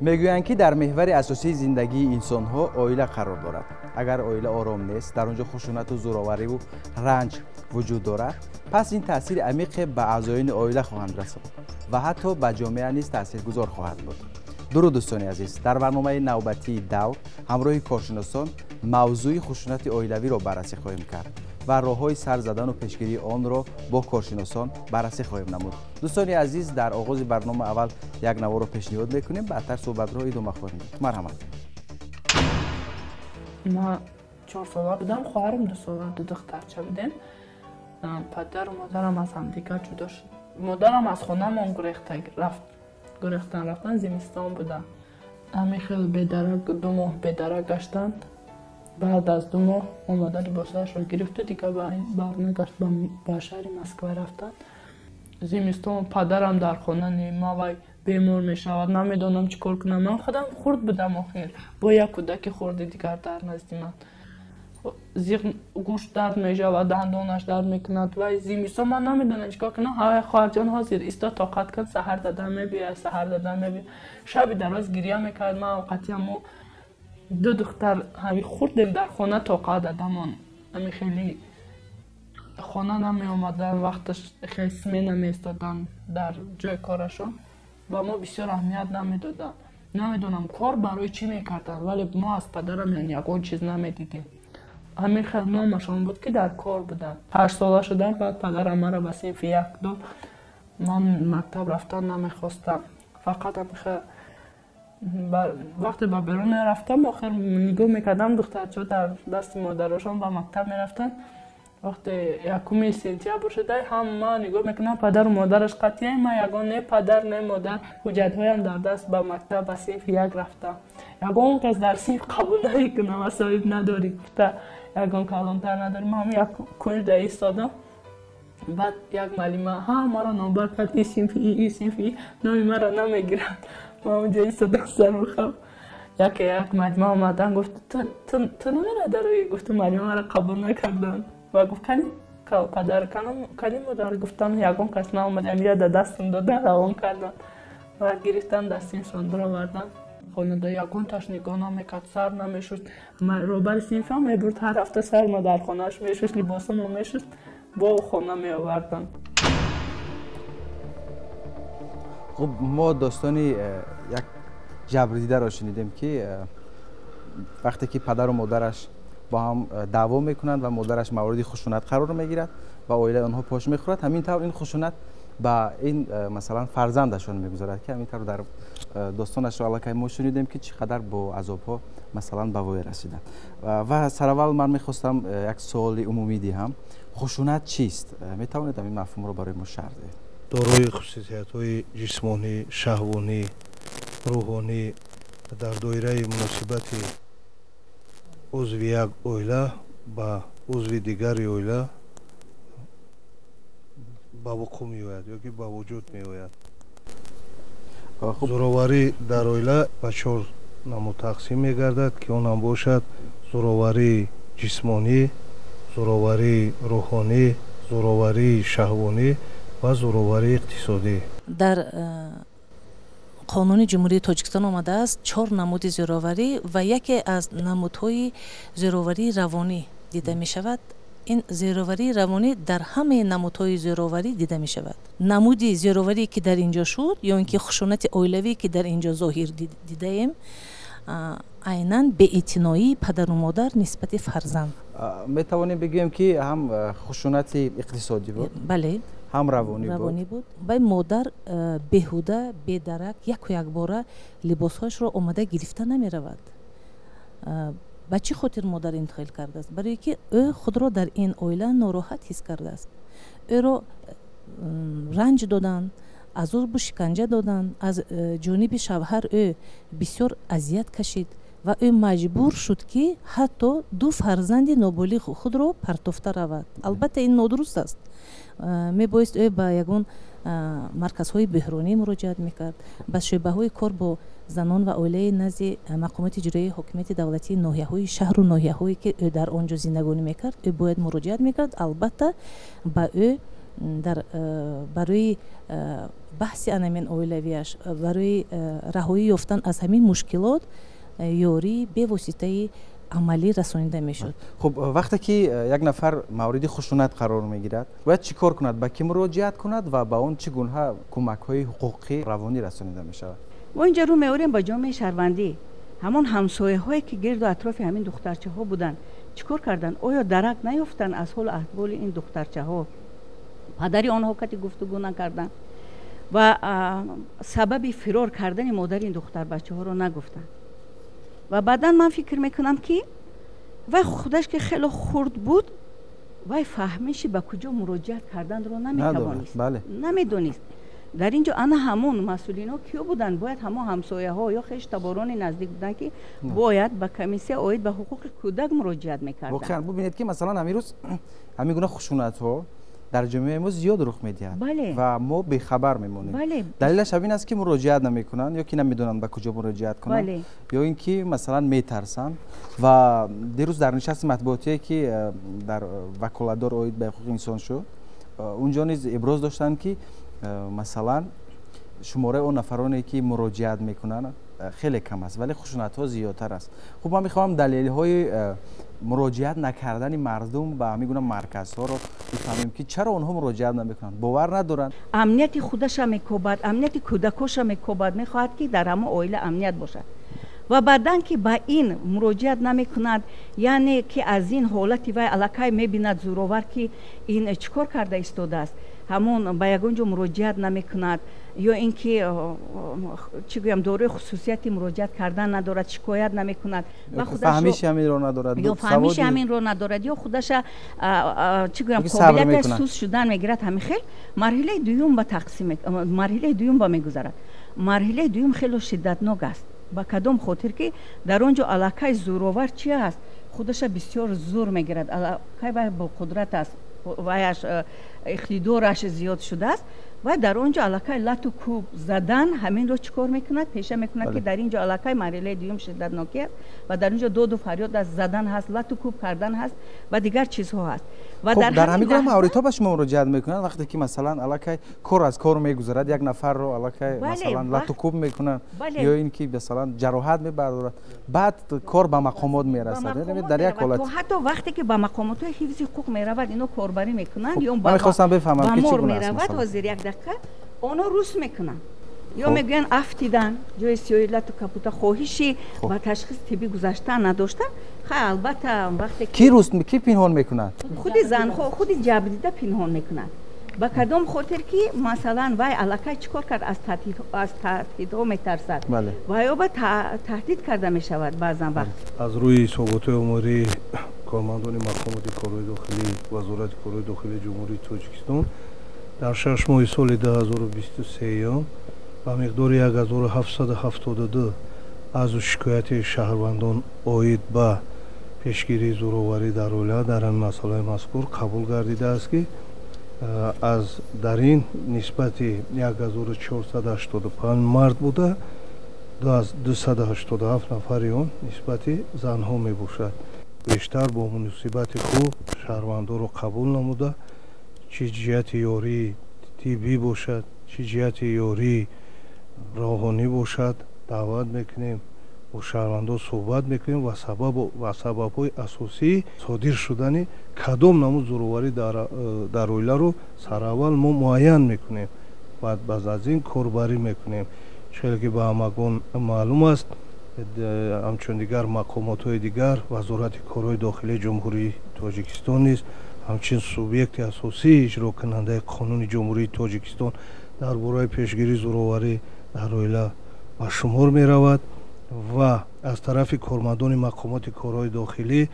Мегӯянд, ки дар меҳвари асосии зиндагии инсонҳо оила қарор дорад. Агар оила ором нест, дар он ҷо хушунату зӯровариву ранҷ вуҷуд дорад, пас ин таъсири амиқе ба аъзоёни оила хоҳанд расонд ва ҳатто ба ҷомеа низ таъсиргузор хоҳад буд. Дуруд, дӯстони азиз, дар барномаи навбатии «Давр» ҳамроҳи коршиносон мавзӯи хушунати оилавиро баррасӣ хоҳем кард ва роҳҳои сар задану пешгирии онро бо коршиносон баррасӣ хоҳем намуд. Дӯстони азиз, дар оғози барнома аввал як наворо пешниҳод мекунем, баъдтар суҳбатро идома хоҳем дод. Марҳамат. Ма 4 сола будам, хоҳарам 2 сола, ду духтарча будем. Падару модарам аз ҳамдигар ҷудо шуд. Модарам аз хонамон гурехта рафт, гурехтан рафтан, зимистон буда. Ҳамин хел бедарак 2 моҳ бедарак гаштанд. Баъд аз 2 моҳ омада, либосашро гирифту дигар барнагашт, ба шаҳри Москва рафтанд. Зимистон падарам дар хона не, ма вай бемор мешавад, намедонам чӣ кор кунам. Ман худам хурд будам, охир бо як кӯдаки хурди дигар дар назди ман. Зиқ, гӯш дард мешавад, дандонаш дард мекунад. Вай зимистон ман намедонам чӣ кор кунам. Ҳавай, хоҳарҷон, ҳозир исто, тоқат кун, саҳар дадам мебиёяд, саҳар дадам мебиёяд. Шаби дароз гиря мекард. Ман қатъиян, мо ду духтар ҳами хурдем, дар хона тоқат дадамон ҳами хеле хона намеомадан, вақташ хеле смена меистоданд дар ҷои корашон, ба мо бисёр аҳамият намедоданд. Намедонам, кор барои чӣ мекарданд, вале мо аз падарам ягон чиз намедидем. Ҳамин хел номашон буд, ки дар кор буданд. 8 сола шудам, баъд падарам маро ба синфи як дод. Ман мактаб рафтан намехостам, фақат ҳамин вақте ба берун мерафтам, охир нигоҳ мекардам, духтарчаҳо дар дасти модарошон ба мактаб мерафтанд. Вақте 1 сентябр шуда, ҳама нигоҳ мекунам, падару модараш қатъиян, ман ягон не падар, не модар, ҳуҷҷатҳоям дар даст, ба мактаб, ба синфи як рафтам. Ягон кас дар синф қабул намекунам, асоиб надорӣ гуфта, ягон калонтар надорӣ. Ман як кунҷда истодам. Баъд як муаллима ҳамаро номбар кард: и синфи, и синфи, номи маро намегирад. Ман онҷо истодам сарухам. Яке як муаллима омадан, гуфт: «Ту намера дарои?» Гуфту: «Муаллима, маро қабул накарданд». Ва гуфт: «Кани падар, кани модар?» Гуфтам: «Ягон кас наомад». Амира да дастам додан, равон карданд ва гирифтан, дар синфшон даровардан. Хонада ягонташ нигоҳ намекард, сар намешуст. Роҳбари синфам мебурд, ҳар ҳафта сарма дар хонааш мешуст, либосамо мешуст, бо хона меоварданд. Хуб, мо достони як ҷабрдидаро шунидем, ки вақте ки падару модараш бо ҳам даъво мекунанд ва модараш мавриди хушунат қарор мегирад ва оилаи онҳо пош мехӯрад, ҳамин тавр ин хушунат ба ин масалан фарзандашон мегузарад, ки ҳамин тавр дар достонашро аллакай мо шунидем, ки чӣ қадар бо азобҳо масалан ба воя расиданд. Ва сараввал ман мехостам як суоли умумӣ диҳам: хушунат чист? Метавонед ҳамин мафҳумро барои мо шарҳ диҳед? Дорои хусусиятҳои ҷисмонӣ, шаҳвонӣ, рӯҳонӣ дар доираи муносибати узви як оила ба узви дигари оила ба вуқӯъ меояд ё ки ба вуҷуд меояд. Зӯроварӣ дар оила ба чор намуд тақсим мегардад, ки он ҳам бошад зӯроварии ҷисмонӣ, зӯроварии рӯҳонӣ, зӯроварии шаҳвонӣ ва зӯроварии иқтисодӣ. Дар Қонуни Ҷумҳурии Тоҷикистон омадааст чор намуди зӯроварӣ ва яке аз намудҳои зӯроварии равонӣ дида мешавад. Ин зӯроварии равонӣ дар ҳамаи намудҳои зӯроварӣ дида мешавад. Намуди зӯроварие, ки дар ин ҷо шуд, ё ин ки хушунати оилавӣ, ки дар ин ҷо зоҳир дидаем, айнан беэътиноии падару модар нисбати фарзанд. Метавонем бигӯем, ки ҳам хушунати иқтисодӣ буд? Бале. Ҳам равонӣ? Равонӣ буд. Вай модар беҳуда, бедарак, яку якбора либосҳояшро омада гирифта намеравад. Ба чӣ хотир модар ин хел кардааст? Барое ки ӯ худро дар ин оила нороҳат ҳис кардааст, ӯро ранҷ доданд, азобу шиканҷа доданд. Аз ҷониби шавҳар ӯ бисёр азият кашид ва ӯ маҷбур шуд, ки ҳатто ду фарзанди ноболиғ худро партофта равад. Албатта, ин нодуруст аст. Мебоист ӯ ба ягон марказҳои бӯҳронӣ муроҷиат мекард, ба шӯъбаҳои кор бо занон ва оилаи назди мақомоти иҷроияи ҳокимияти давлатии ноҳияҳои шаҳру ноҳияҳое, ки ӯ дар он ҷо зиндагонӣ мекард, ӯ бояд муроҷиат мекард. Албатта, ба ӯ Дар барои баҳси анамин оилавиаш, барои раҳоӣ ёфтан аз ҳамин мушкилот ёрии бевоситаи амалӣ расонида мешуд. Хуб, вақте ки як нафар мавриди хушунат қарор мегирад, бояд чӣ кор кунад, ба кӣ муроҷиат кунад ва ба он чӣ гуна кӯмакҳои ҳуқуқӣ равонӣ расонида мешавад? Мо инҷа рӯ меорем ба ҷомеаи шаҳрвандӣ. Ҳамон ҳамсояҳое ки гирду атрофи ҳамин духтарчаҳо буданд, чӣ кор карданд? Оё дарак наёфтанд аз ҳолу аҳволи ин духтарчаҳо? Падари онҳо кати гуфтугӯ накарданд ва сабаби фирор кардани модари ин духтарбачаҳоро нагуфтанд. Ва баъдан ман фикр мекунам, ки вай худаш ки хеле хурд буд, вай фаҳмиши ба куҷо муроҷиат карданро наметавонист, намедонист. Дар ин ҷо ана ҳамон масъулинҳо киё буданд? Бояд ҳамон ҳамсояҳо ё хештаборони наздик буданд, ки бояд ба комиссия оид ба ҳуқуқи кӯдак муроҷиат мекарданд. Воқеан бубинед, ки масалан ҳамин рӯз ҳамин гуна хушунатҳо дар ҷомеаи мо зиёд рух медиҳад ва мо бехабар мемонем. Далелаш ҳамин аст, ки муроҷиат намекунанд ё ки намедонанд ба куҷо муроҷиат кунанд, ё ин ки масалан метарсанд. Ва дирӯз дар нишасти матбуотие, ки дар ваколатдор оид ба ҳуқуқи инсон шуд, унҷо низ иброз доштанд, ки масалан шумораи он нафароне, ки муроҷиат мекунанд, хеле кам аст, вале хушунатҳо зиёдтар аст. Хуб, ман мехоҳам далелҳои муроҷиат накардани мардум ба ҳамин гуна марказҳоро бифаҳмем, ки чаро онҳо муроҷиат намекунанд, бовар надоранд. Амнияти худаша мекобад, амнияти кӯдакоша мекобад, мехоҳад, ки дар ҳамон оила амният бошад. Ва баъдан ки ба ин муроҷиат намекунад, яъне ки аз ин ҳолати вай аллакай мебинад зӯровар, ки ин чӣ кор карда истодааст, ҳамон ба ягон ҷо муроҷиат намекунад, ё ин ки чӣ гӯям, дорои хусусияти муроҷиат кардан надорад, шикоят намекунад, фаҳмиши ҳаминро надорад, ё фаҳмиши ҳаминро надорад, ё худаша чӣ гӯям, қобилияташ суст шудан мегирад. Ҳамин хел марҳилаи дуюм ба тақсим, марҳилаи дуюм ба мегузарад. Марҳилаи дуюм хело шиддатнок аст. Ба кадом хотир? Ки дар он ҷо аллакай зӯровар чи аст, худаша бисёр зур мегирад, аллакай вай бо қудрат аст, ваяш иқтидораш зиёд шудааст. Вай дар он ҷо аллакай лату кӯб задан, ҳаминро чӣ кор мекунад, пеша мекунад, ки дар ин ҷо аллакай марҳилаи дуюм шиддатнокӣ аст ва дар ин ҷо доду фарёд аст, задан ҳаст, лату кӯб кардан ҳаст ва дигар чизҳо ҳаст. Ва дар ҳамин гуна мавридҳо ба шумо муроҷиат мекунанд, вақте ки масалан аллакай кор аз кор мегузарад, як нафарро аллакай масалан лату кӯб мекунанд ё ин ки масалан ҷароҳат мебардорад, баъд кор ба мақомот мерасад, дар як ҳолат ҳатто вақте ки ба мақомотҳои ҳифзи ҳуқуқ меравад, ино корбарӣ мекунанд ё ман мехостам бифаҳмам, ки чӣ гуна аст. Меравад, ҳозир як дақиқа, онҳо рус мекунанд ё мегӯянд афтидан, ҷои сиёҳи лату капута, хоҳиши ба ташхиси тиббӣ гузаштан надоштан. Хай, албатта, вақте ки рус ки пинҳон мекунад, худи занҳо, худи ҷабрдида пинҳон мекунад. Ба кадом хотир? Ки масалан вай аллакай чӣ кор кард, аз таҳдидҳо метарсад ва ё ба таҳдид карда мешавад баъзан вақт. Аз рӯи ҳисоботҳои омории кормандони мақомоти корҳои дохилӣ, Вазорати корҳои дохилии Ҷумҳурии Тоҷикистон, дар 6 моҳи соли 2023 ба миқдори 1772 арзу шикояти шаҳрвандон оид ба пешгирии зӯроварӣ дар оила дар ҳамин масъалаи мазкур қабул гардидааст, ки аз дар ин нисбати 1485 мард буда, 287 нафари он нисбати занҳо мебошад. Бештар бо муносибати хуб шаҳрвандонро қабул намуда, чӣ ҷиҳати ёрии тиббӣ бошад, чӣ ҷиҳати ёрии роҳонӣ бошад, даъват мекунем, бо шаҳрвандон суҳбат мекунем ва сабабҳои асосии содир шудани кадом намуд зӯроварӣ дар оиларо сараввал мо муайян мекунем, баъд аз ин корбарӣ мекунем. Чхеле ки ба ҳамагон маълум аст, ҳамчун дигар мақомотҳои дигар, Вазорати корҳои дохилии Ҷумҳурии Тоҷикистон низ ҳамчун субъекти асосии иҷрокунандаи Қонуни Ҷумҳурии Тоҷикистон дар бораи пешгирии зӯроварӣ дар оила ба шумор меравад ва аз тарафи кормандони мақомоти корҳои дохилӣ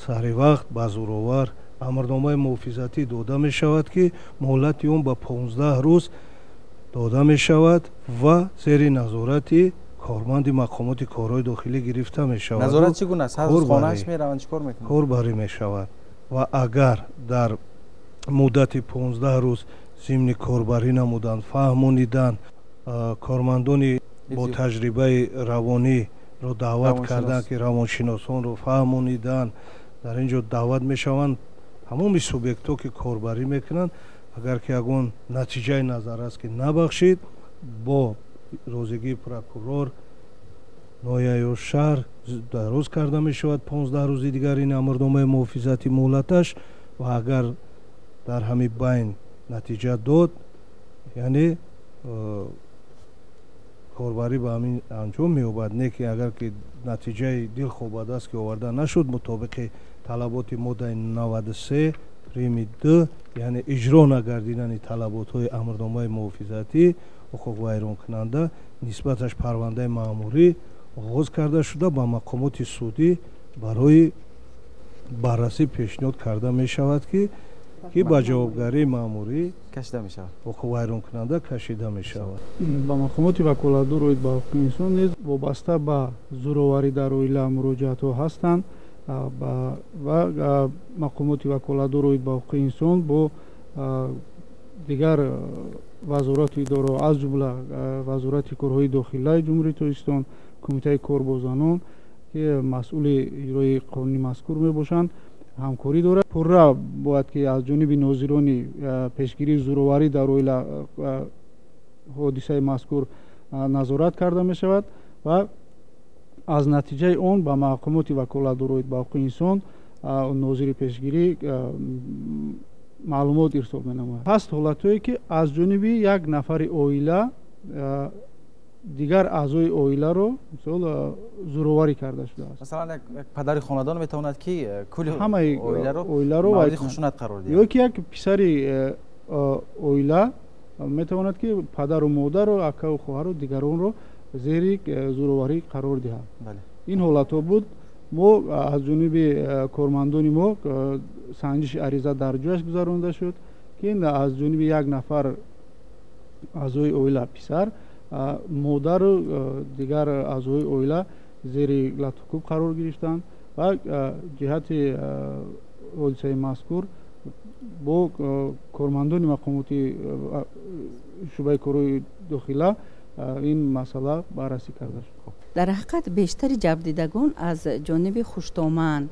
сари вақт ба зӯровар амрномаи муҳофизатӣ дода мешавад, ки муҳлати он ба 15 рӯз дода мешавад ва зери назорати корманди мақомоти корҳои дохилӣ гирифта мешавад. Назорат чӣ гуна аст? Хонааш мераванд, чӣ кор мекунанд? Корбарӣ мешавад ва агар дар муддати 15 рӯз зимни корбарӣ намудан, фаҳмонидан, кормандони бо таҷрибаи равониро даъват кардан, ки равоншиносонро фаҳмонидан, дар ин ҷо даъват мешаванд тамоми субъектҳо, ки корбарӣ мекунанд, Агар ки ягон натиҷаи назаррас ки набахшид, бо розигии прокурор ноҳия ё шаҳр дароз карда мешавад 15 рӯзи дигар ин амрномаи муҳофизати муҳлаташ. Ва агар дар ҳамин байн натиҷа дод, яъне корбарӣ ба ҳамин анҷом меёбад. Не ки агар ки натиҷаи дилхоҳ ба даст ки оварда нашуд, мутобиқи талаботи моддаи 93 прими 2, яъне иҷро нагардидани талаботҳои амрномаи муҳофизатӣ ҳуқуқвайронкунанда нисбаташ парвандаи маъмурӣ оғоз карда шуда, ба мақомоти судӣ барои баррасӣ пешниҳод карда мешавад, ки ба ҷавобгарии маъмурӣ кашида мешавад, ҳуқуқвайронкунанда кашида мешавад. Ба мақомоти ваколатдор оид ба ҳуқуқи инсон низ вобаста ба зӯроварӣ дар оила муроҷиатҳо ҳастанд ва мақомоти ваколатдор оид ба ҳуқуқи инсон бо дигар вазорату идораҳо, аз ҷумла Вазорати корҳои дохилаи Ҷумҳурии Тоҷикистон, Кумитаи кор бо занон, ки масъули иҷрои қонуни мазкур мебошанд, ҳамкорӣ дорад. Пурра бояд ки аз ҷониби нозирони пешгирии зӯроварӣ дар оила ҳодисаи мазкур назорат карда мешавад ва аз натиҷаи он ба мақомоти ваколатдор оид ба ҳуқуқи инсон нозири пешгирӣ маълумот ирсол менамояд. Ҳаст ҳолатҳое, ки аз ҷониби як нафари оила дигар аъзои оиларо мисол зӯроварӣ карда шудааст. Масалан, як падари хонадон метавонад ки кулли ҳамаи оиларо мавриди хушунат қарор диҳад, ё ки як писари оила метавонад ки падару модару акаву хоҳару дигаронро зери зӯроварӣ қарор диҳад. Ин ҳолатҳо буд. Мо аз ҷониби кормандони мо санҷиши ариза дар ҷояш гузаронда шуд, ки аз ҷониби як нафар аъзои оила, писар, модару дигар аъзои оила зери латукӯб қарор гирифтанд ва ҷиҳати ҳодисаи мазкур бо кормандони мақомоти шӯъбаи корҳои дохила ин масъала баррасӣ карда шуд. Дар ҳақиқат бештари ҷабрдидагон аз ҷониби хуштоман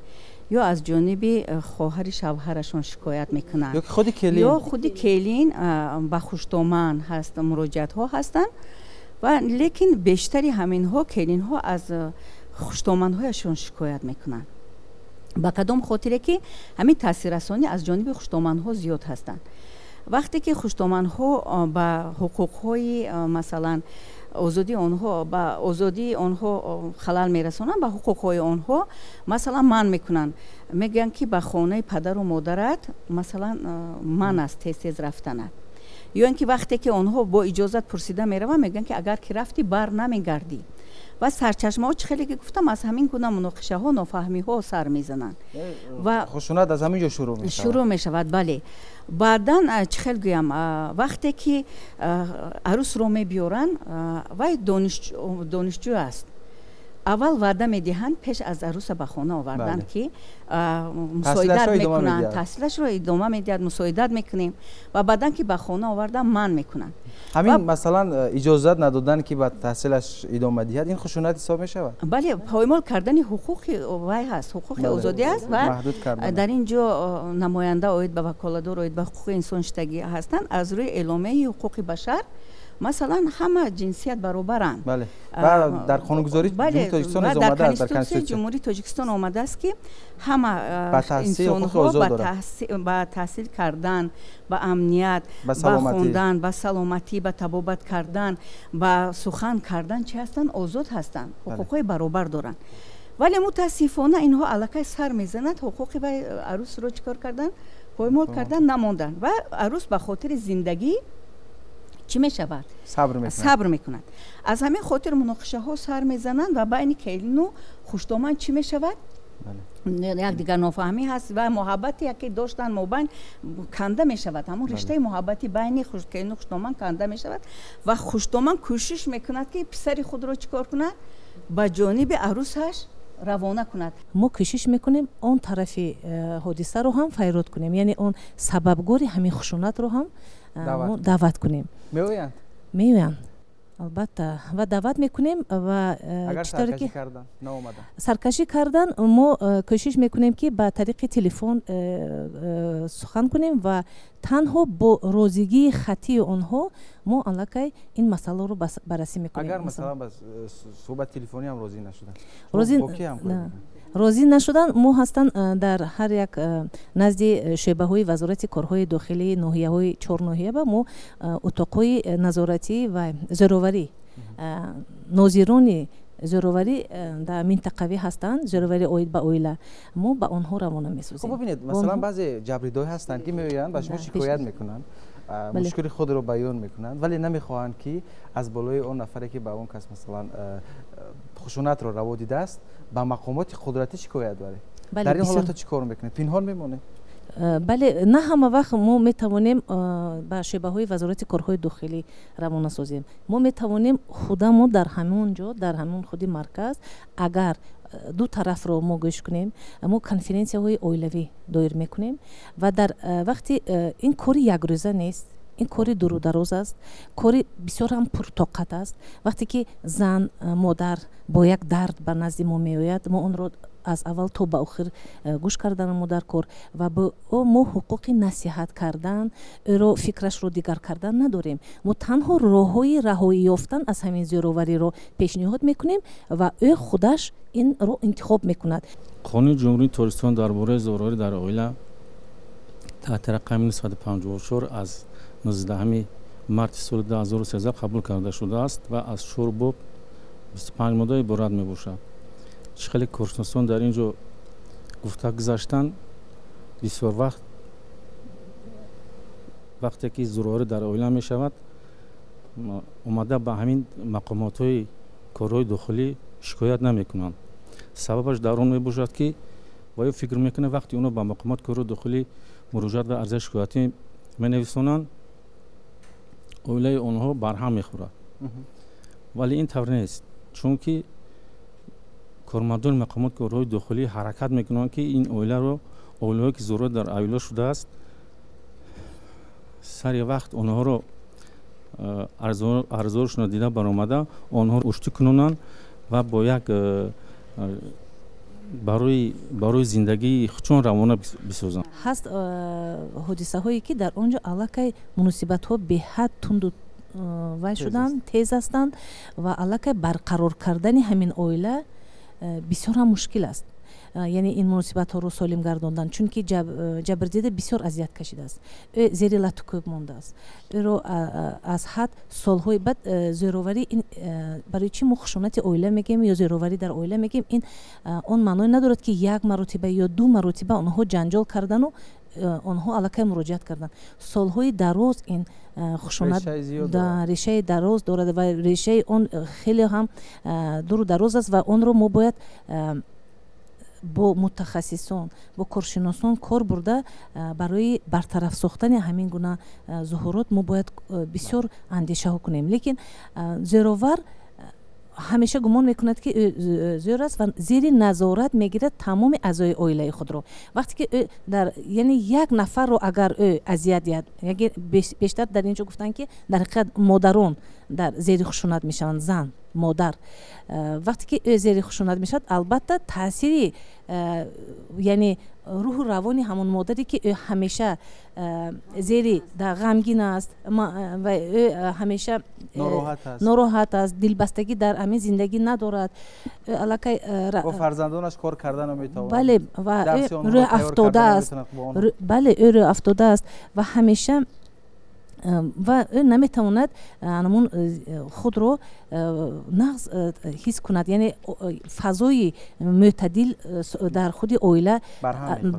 ё аз ҷониби хоҳари шавҳарашон шикоят мекунанд, ё худи келин ба хуштоман ҳаст, муроҷиатҳо ҳастанд. Ва лекин бештари ҳаминҳо келинҳо аз хуштоманҳояшон шикоят мекунанд. Ба кадом хотире ки ҳамин таъсиррасонӣ аз ҷониби хуштоманҳо зиёд ҳастанд. Вақте ки хуштоманҳо ба ҳуқуқҳои, масалан, озодии онҳо, ба озодии онҳо халал мерасонанд, ба ҳуқуқҳои онҳо, масалан, манъ мекунанд, мегӯянд ки ба хонаи падару модарат, масалан, манъ аст тез тез рафтанат, ё ин ки вақте ки онҳо бо иҷозат пурсида мераванд, мегӯянд ки агар ки рафтӣ, бар намегардӣ. Ва сарчашмаҳо, чӣ хеле ки гуфтам, аз ҳамин гуна муноқишаҳо, нофаҳмиҳо сар мезананд ва хушунат аз ҳамин ҷо шурӯъ мешавад. Шурӯъ мешавад, бале. Баъдан, чӣ хел гӯям, вақте ки арӯсро мебиёранд, вай донишҷӯ аст, аввал ваъда медиҳанд пеш аз арӯса ба хона овардан, ки мусоидат мекунанд, таҳсилашро идома медиҳад, мусоидат мекунем, ва баъдан ки ба хона овардан, манъ мекунанд. Ҳамин, масалан, иҷозат надодан ки ба таҳсилаш идома диҳад, ин хушунат ҳисоб мешавад? Бале, поймол кардани ҳуқуқи вай ҳаст, ҳуқуқи озодӣ аст. Ва дар ин ҷо намоянда оид ба ваколатдор оид ба ҳуқуқи инсон шидагӣ ҳастанд. Аз рӯи эъломияи ҳуқуқи башар, масалан, ҳама ҷинсият баробаранд. Дар қонунгузории Ҷумҳурии Тоҷикистон низ омадааст. Дар Конститутсияи Ҷумҳурии Тоҷикистон омадааст, ки ҳама инсонҳо ба таҳсил кардан, ба амният, ба хондан, ба саломатӣ, ба табобат кардан, ба сухан кардан чӣ ҳастанд? Озод ҳастанд, ҳуқуқҳои баробар доранд. Вале мутаассифона инҳо аллакай сар мезанад, ҳуқуқи вай арӯсро чӣ кор кардан? Поймол кардан, намонданд. Ва арӯс ба хотири зиндагӣ чӣ мешавад? Сабр мекунад. Аз ҳамин хотир муноқишаҳо сар мезананд ва байни келину хуштоман чӣ мешавад? Якдигар нофаҳмӣ ҳаст ва муҳаббате яке доштанд мобайн канда мешавад. Ҳамон риштаи муҳаббати байни келину хуштоман канда мешавад ва хуштоман кӯшиш мекунад, ки писари худро чӣ кор кунад? Ба ҷониби арӯсаш равона кунад. Мо кӯшиш мекунем он тарафи ҳодисаро ҳам файрод кунем, яъне он сабабгори ҳамин хушунатро ҳам мо даъват кунем. Меоянд? Меоянд. Албатта, ва даъват мекунем ва агар саркашӣ кардан наомадан, саркашӣ кардан мо кӯшиш мекунем, ки ба тариқи телефон сухан кунем ва танҳо бо розигии хаттии онҳо мо аллакай ин масъаларо баррасӣ мекунем. Агар масалан ба суҳбати телефонӣ ҳам розӣ нашуданд? Розӣ нашудан, мо ҳастан дар ҳар як назди шӯъбаҳои Вазорати корҳои дохилии ноҳияҳои чор ноҳия ба мо утоқҳои назоратӣ ва зӯроварӣ, нозирони зӯроварӣ дар минтақавӣ ҳастанд, зӯроварӣ оид ба оила, мо ба онҳо равона месозем. Хуб, бибинед, масалан, баъзе ҷабрдидҳое ҳастанд, ки меоянд, ба шумо шикоят мекунанд, мушкили худро баён мекунанд, вале намехоҳанд, ки аз болои он нафаре, ки ба он кас масалан хушунатро раво дидааст, ба мақомоти қудратӣ шикоят баред. Дар ин ҳолатҳо чӣ кор мекунед? Пинҳон мемонед? Бале, на ҳама вақт мо метавонем ба шӯъбаҳои Вазорати корҳои дохилӣ равона созем. Мо метавонем худамо дар ҳамон ҷо, дар ҳамон худи марказ, агар ду тарафро мо гӯш кунем, мо конференсияҳои оилавӣ доир мекунем. Ва дар вақти ин кори якрӯза нест, ин кори дурудароз аст, кори бисёр ҳам пуртоқат аст. Вақте ки зан, модар бо як дард ба назди мо меояд, мо онро аз аввал то ба охир гӯш карданамо дар кор ва ба ӯ мо ҳуқуқи насиҳат кардан, ӯро фикрашро дигар кардан надорем. Мо танҳо роҳҳои раҳоӣ ёфтан аз ҳамин зӯровариро пешниҳод мекунем ва ӯ худаш инро интихоб мекунад. Қонуни Ҷумҳурии Тоҷикистон дар бораи зӯроварӣ дар оила таҳти рақами 954 аз 19 марти соли 2013 қабул карда шудааст ва аз чор боб, 25 модда иборат мебошад. Чӣ хеле коршиносон дар ин ҷо гуфта гузаштанд, бисёр вақт вақте ки зӯроварӣ дар оила мешавад, омада ба ҳамин мақомотҳои корҳои дохилӣ шикоят намекунанд. Сабабаш дар он мебошад, ки ва ё фикр мекунад, вақте онҳо ба мақомот корҳои дохилӣ муроҷиат ва арзаи шикоятӣ менависонанд, оилаи онҳо барҳам мехӯрад. Вале ин тавр нест, чунки кормандони мақомот корҳои дохилӣ ҳаракат мекунанд, ки ин оиларо, оилаҳое ки зӯроварӣ дар оила шудааст, сари вақт онҳоро арзаҳошонро дида баромада, онҳоро уштӣ кунонанд ва бо як барои зиндагии худшон равона бисозанд. Ҳаст ҳодисаҳое, ки дар он ҷо аллакай муносибатҳо беҳад тунду вай шуданд, тез ҳастанд ва аллакай барқарор кардани ҳамин оила бисёр ҳам мушкил аст, яъне ин муносибатҳоро солим гардондан, чунки ҷабрдида бисёр азият кашидааст, ӯ зери латукӯб мондааст, ӯро аз ҳад солҳои баъд зӯроварӣ. Ин барои чӣ мо хушунати оила мегӯем ё зӯроварӣ дар оила мегӯем? Ин он маъное надорад, ки як маротиба ё ду маротиба онҳо ҷанҷол кардану онҳо аллакай муроҷиат карданд. Солҳои дароз ин хушунат решаи дароз дорад ва решаи он хеле ҳам дуру дароз аст ва онро мо бояд бо мутахассисон, бо коршиносон кор бурда, барои бартараф сохтани ҳамин гуна зуҳурот мо бояд бисёр андешаҳо кунем. Лекин зӯровар ҳамеша гумон мекунад, ки зӯр аст ва зери назорат мегирад тамоми аъзои оилаи худро. Вақте ки ӯ дар, яъне як нафарро агар ӯ азият диҳад, бештар дар ин ҷо гуфтанд, ки дар ҳақиқат модарон дар зери хушунат мешаванд, зан, модар. Вақте ки ӯ зери хушунат мешавад, албатта, таъсири, яъне рӯҳу равони ҳамон модаре, ки ӯ ҳамеша зери ғамгин аст ва ӯ ҳамеша нороҳат аст, дилбастагӣ дар ҳамин зиндагӣ надорад, аллакай бо фарзандонаш кор карда наметавонад. Бале, ва ӯ рӯ афтода аст. Бале, ӯ рӯ афтода аст ва ҳамеша ва ӯ наметавонад анамун худро нағз ҳис кунад, яъне фазои мӯътадил дар худи оила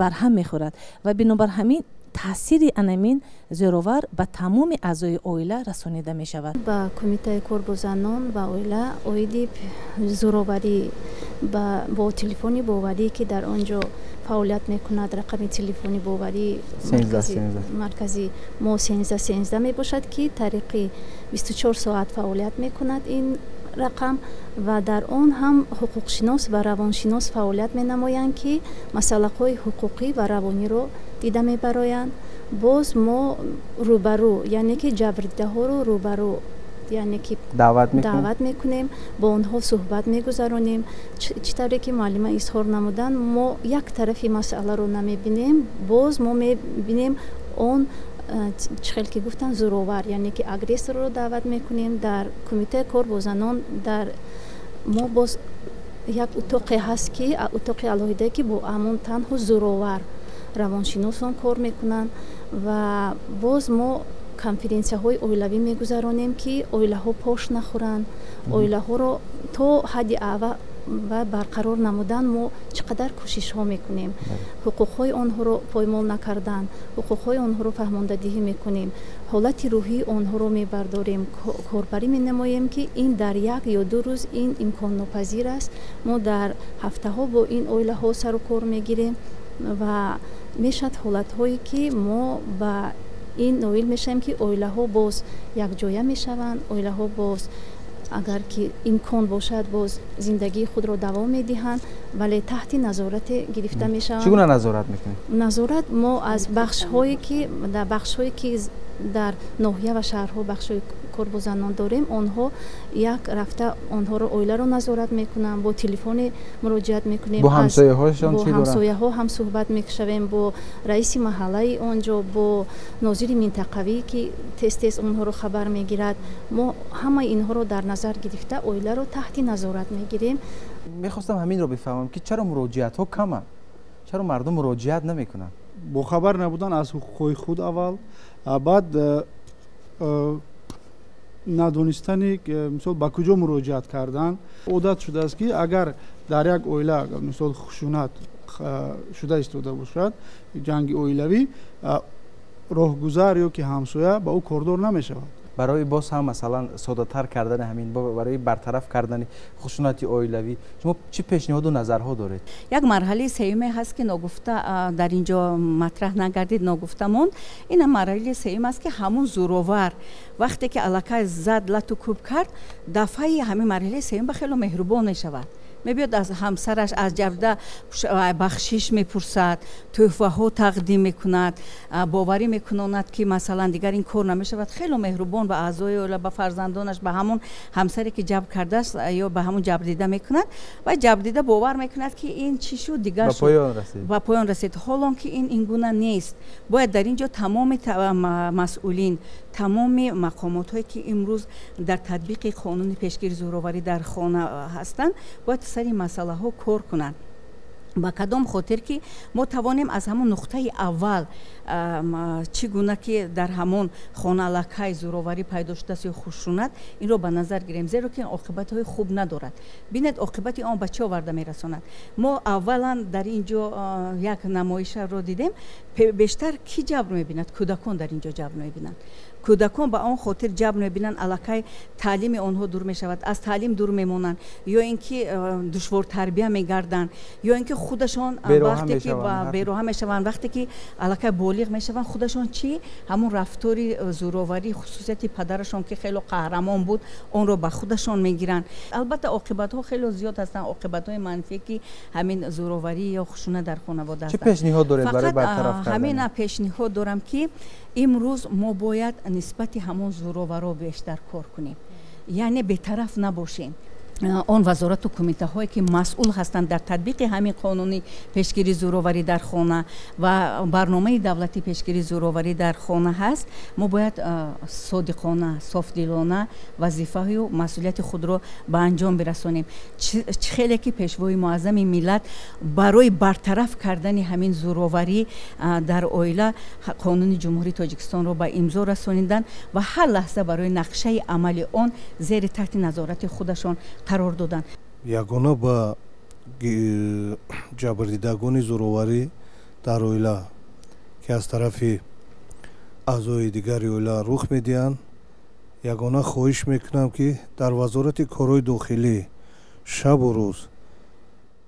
барҳам мехӯрад ва бинобар ҳамин таъсири анамин зӯровар ба тамоми аъзои оила расонида мешавад. Ба Кумитаи кор бо занон ва оила оиди зӯроварӣ бо телефони боварӣ, ки дар он ҷо фаъолият мекунад, рақами телефони боварӣ маркази мо 1313 мебошад, ки тариқи 24 соат фаъолият мекунад ин рақам, ва дар он ҳам ҳуқуқшинос ва равоншинос фаъолият менамоянд, ки масъалаҳои ҳуқуқӣ ва равониро дида мебароянд. Боз мо рӯбарӯ, яъне ки ҷабрдидаҳоро рӯбарӯ Яъне ки даъват мекунем, бо онҳо суҳбат мегузаронем. Чӣ тавре ки муаллима изҳор намуданд, мо як тарафи масъаларо намебинем, боз мо мебинем он чӣ хел ки гуфтанд зӯровар, яъне ки агрессорро даъват мекунем. Дар кумитаи кор бо занон дар мо боз як утоқе ҳаст, ки утоқи алоҳидае, ки бо ҳамон танҳо зӯровар равоншиносон кор мекунанд. Ва боз мо конференсияҳои оилавӣ мегузаронем, ки оилаҳо пош нахӯранд. Оилаҳоро то ҳадди ава ва барқарор намудан мо чӣ қадар кӯшишҳо мекунем, ҳуқуқҳои онҳоро поймол накардан, ҳуқуқҳои онҳоро фаҳмондадиҳӣ мекунем, ҳолати рӯҳии онҳоро мебардорем, корбарӣ менамоем, ки ин дар як ё ду рӯз ин имконнопазир аст. Мо дар ҳафтаҳо бо ин оилаҳо сару кор мегирем ва мешавад ҳолатҳое, ки мо ба ин ноил мешавем, ки оилаҳо боз якҷоя мешаванд, оилаҳо боз агар ки имкон бошад боз зиндагии худро давом медиҳанд, вале таҳти назорате гирифта мешаванд. Чӣ гуна назорат мекунед? Назорат мо аз бахшҳое ки дар бахшҳое ки дар ноҳия ва шаҳрҳо бахшҳои кор бо занон дорем, онҳо як рафта онҳоро оиларо назорат мекунанд, бо телефоне муроҷиат мекунем, бо ҳамсояҳояшон бо ҳамсояҳо ҳам суҳбат мешавем, бо раиси маҳаллаи он ҷо, бо нозири минтақавӣ, ки тез тез онҳоро хабар мегирад. Мо ҳамаи инҳоро дар назар гирифта оиларо таҳти назорат мегирем. Мехостам ҳаминро бифаҳмам, ки чаро муроҷиатҳо каманд, чаро мардум муроҷиат намекунанд? Бохабар набудан аз ҳуқуқҳои худ аввал, баъд надонистани мисол ба куҷо муроҷиат кардан. Одат шудааст, ки агар дар як оила мисол хушунат шуда истода бошад, ҷанги оилавӣ, роҳгузар ё ки ҳамсоя ба ӯ кордор намешавад. Барои боз ҳам масалан соддатар кардани ҳамин, барои бартараф кардани хушунати оилавӣ шумо чӣ пешниҳоду назарҳо доред? Як марҳалаи сеюме ҳаст, ки ногуфта дар ин ҷо матраҳ нагардид, ногуфта монд. Ин марҳалаи сеюм аст, ки ҳамун зӯровар вақте ки аллакай зад, лату кӯб кард, дафъаи ҳамин марҳалаи сеюм ба хело меҳрубон мешавад. Мебиёд аз ҳамсараш аз ҷабда бахшиш мепурсад, тӯҳфаҳо тақдим мекунад, боварӣ мекунонад, ки масалан дигар ин кор намешавад. Хело меҳрубон ба аъзои оила, ба фарзандонаш, ба ҳамон ҳамсаре ки ҷабр кардааст ё ба ҳамон ҷабрдида мекунад ва ҷабрдида бовар мекунад, ки ин чӣ шуд, дигар ба поён расид. Ҳолон ки ин гуна нест. Бояд дар ин ҷо тамоми масъулин, тамоми мақомотҳое, ки имрӯз дар татбиқи қонуни пешгири зӯроварӣ дар хона ҳастанд, бояд сари масъалаҳо кор кунанд. Ба кадом хотир ки мо тавонем аз ҳамон нуқтаи аввал, чӣ гуна ки дар ҳамон хона аллакай зӯроварӣ пайдо шудааст ё хушунат, инро ба назар гирем, зеро ки оқибатҳои хуб надорад. Бинед, оқибати он ба чӣ оварда мерасонад. Мо аввалан дар ин ҷо як намоишаро дидем. Бештар кӣ ҷабр мебинад? Кӯдакон дар ин ҷо ҷабр мебинанд. Кӯдакон ба он хотир ҷабр мебинанд, аллакай таълими онҳо дур мешавад, аз таълим дур мемонанд, ё ин ки душвортарбия мегарданд, ё ин ки худашон вақте ки бероҳа мешаванд, вақте ки аллакай болиғ мешаванд, худашон чӣ ҳамон рафтори зӯроварӣ, хусусияти падарашон, ки хело қаҳрамон буд, онро ба худашон мегиранд. Албатта оқибатҳо хело зиёд ҳастанд, оқибатҳои манфие, ки ҳамин зӯроварӣ ё хушунат дар хонавода ҳастанд. Чӣ пешниҳод доред барои бартараф кардан? Ҳамина пешниҳод дорам, ки имрӯз мо бояд нисбати ҳамон зӯроваро бештар кор кунем, яъне бетараф набошем. Он вазорату кумитаҳое, ки масъул ҳастанд дар татбиқи ҳамин қонуни пешгирии зӯроварӣ дар хона ва барномаи давлатии пешгирии зӯроварӣ дар хона ҳаст, мо бояд содиқона, софдилона вазифаю масъулияти худро ба анҷом бирасонем. Чӣ хеле ки пешвои муаззами миллат барои бартараф кардани ҳамин зӯроварӣ дар оила қонуни Ҷумҳурии Тоҷикистонро ба имзо расониданд ва ҳар лаҳза барои нақшаи амали он зери таҳти назорати худашон қарор доданд. Ягона ба ҷабрдидагони зӯроварӣ дар оила, ки аз тарафи аъзои дигари оила рух медиҳанд, ягона хоҳиш мекунам, ки дар Вазорати корҳои дохилӣ шабу рӯз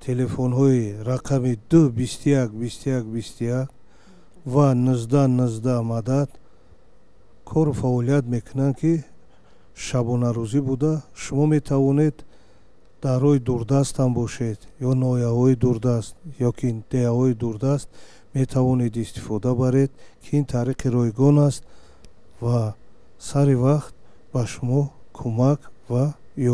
телефонҳои рақами 2 21 21 21 ва 19 19 мадад кору фаъолият мекунанд, ки шабонарӯзӣ буда шумо метавонед дар роҳи дурдаст ҳам бошед ё ноҳияҳои дурдаст ё ки деҳаҳои дурдаст метавонед истифода баред, ки ин тариқи ройгон аст ва сари вақт ба шумо Кӯмак ва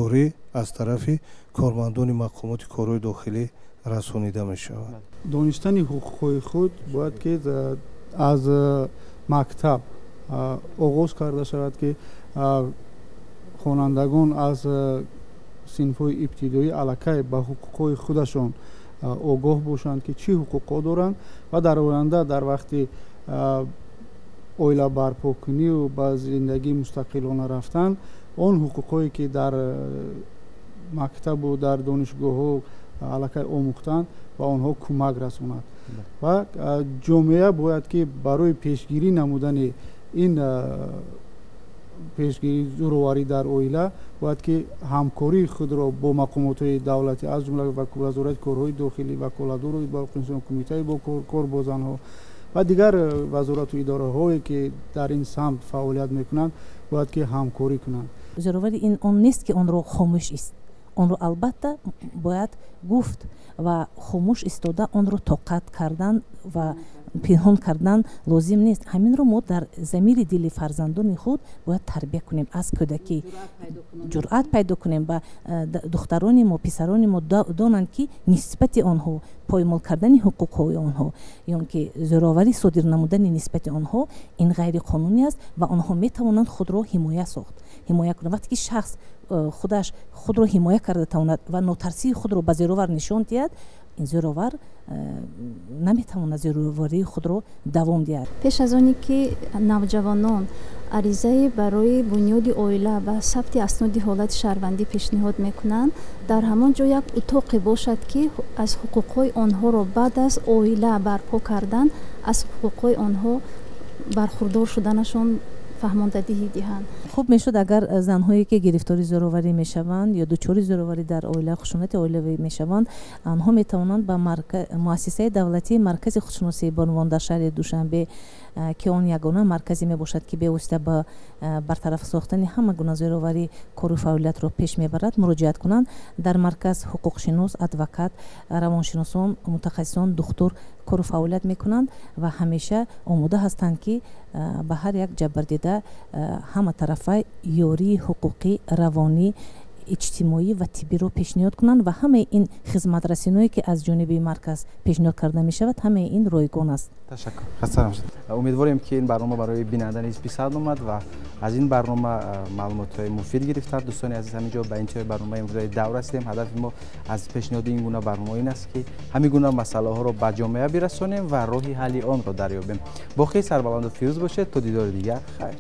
ёрӣ аз тарафи кормандони мақомоти корҳои дохилӣ расонида мешавад. Донистани ҳуқуқҳои худ бояд ки аз мактаб оғоз карда шавад, ки хонандагон аз синфҳои ибтидоӣ аллакай ба ҳуқуқҳои худашон огоҳ бошанд, ки чӣ ҳуқуқҳо доранд ва дар оянда дар вақти оила барпокунию ба зиндагии мустақилона рафтан он ҳуқуқҳое ки дар мактабу дар донишгоҳҳо аллакай омӯхтанд ба онҳо кӯмак расонад. Ва ҷомеа бояд ки барои пешгирӣ намудани ин пешгирии зӯроварӣ дар оила бояд ки ҳамкории худро бо мақомотҳои давлатӣ, аз ҷумла вазорати корҳои дохилӣ, ваколатдор ба ҳуқуқи инсон, кумитаи бо кор бо занҳо ва дигар вазорату идораҳое ки дар ин самт фаъолият мекунанд, бояд ки ҳамкорӣ кунанд. Зӯроварӣ ин он нест ки онро хомӯш ист, онро албатта бояд гуфт ва хомӯш истода онро тоқат кардан ва пинҳон кардан лозим нест. Ҳаминро мо дар замири дили фарзандони худ бояд тарбия кунем, аз кӯдакӣ ҷуръат пайдо кунем ва духтарони мо, писарони мо донанд, ки нисбати онҳо поймол кардани ҳуқуқҳои онҳо ё ки зӯроварӣ содир намудани нисбати онҳо ин ғайриқонунӣ аст ва онҳо метавонанд худро ҳимоя сохт, ҳимоя кунанд. Вақте ки шахс худаш худро ҳимоя карда тавонад ва нотарсии худро ба зӯровар нишон диҳад, ин зӯровар наметавонад зӯроварии худро давом диҳад. Пеш аз оне ки навҷавонон аризаи барои бунёди оила ба сабти асноди ҳолати шаҳрвандӣ пешниҳод мекунанд, дар ҳамон ҷо як утоқе бошад, ки аз ҳуқуқҳои онҳоро баъд аз оила барпо кардан аз ҳуқуқҳои онҳо бархурдор шуданашон фаҳмондадиҳӣ диҳанд. Хуб мешуд, агар занҳое ки гирифтори зӯроварӣ мешаванд ё дучори зӯроварӣ дар оила, хушунати оилавӣ мешаванд, онҳо метавонанд ба муассисаи давлатии Маркази худшиносии бонувон дар шаҳри Душанбе, ки он ягона марказе мебошад, ки бевосита ба бартараф сохтани ҳама гуна зӯроварӣ кору фаъолиятро пеш мебарад, муроҷиат кунанд. Дар марказ ҳуқуқшинос, адвокат, равоншиносон, мутахассисон, духтур кору фаъолият мекунанд ва ҳамеша омода ҳастанд, ки ба ҳар як ҷабрдида ҳаматарафа ёрии ҳуқуқӣ, равонӣ, иҷтимоӣ ва тиббиро пешниҳод кунанд ва ҳамаи ин хизматрасониҳое ки аз ҷониби марказ пешниҳод карда мешавад, ҳамаи ин ройгон аст. Ташаккур, хаста набошед. Умедворем, ки ин барнома барои бинанда низ писанд омад ва аз ин барнома маълумотҳои муфид гирифтанд. Дӯстони азиз, ҳамин ҷо ба интиҳои барномаи имрӯзаи Давр расидем. Ҳадафи мо аз пешниҳоди ин гуна барнома ин аст, ки ҳамин гуна масъалаҳоро ба ҷомеа бирасонем ва роҳи ҳалли онро дарёбем. Боқӣ сарбаланду фирӯз бошед. То дидори дигар, хайр.